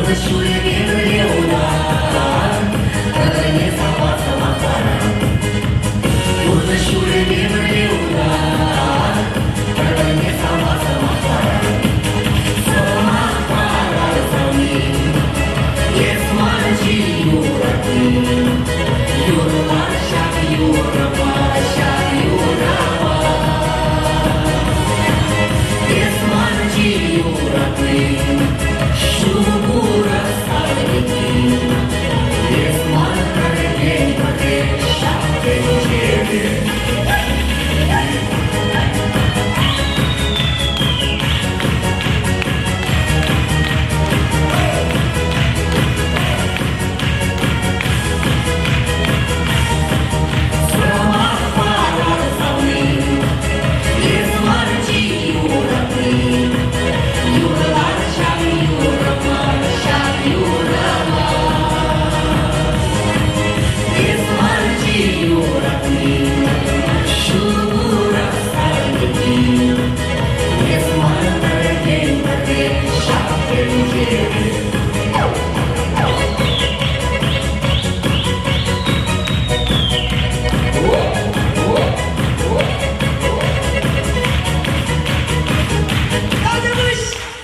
Пурнӑҫ ҫулӗпе пӗрле утар, пӗр-пӗрне савма парар. Пурнӑҫ ҫулӗпе пӗрле утар, пӗр-пӗрне савма парар. Сӑмах парар савни, эс ман чи юратни. Юрлар ҫак юрӑпа, ҫак юрӑпа. Эс ман чи юратни, ҫу курас Эс ман пӗртен-пӗрре ҫак тӗнчере. Сӑмах парар савни, эс ман чи юратни. Юрлар ҫак юрӑма, ҫак юрӑма. Эс ман чи юратни, ҫу курас Эс ман пӗртен-пӗрре ҫак тӗнчере.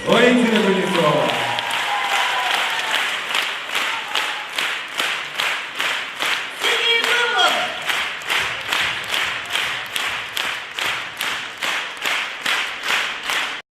Валентина Кузнецова.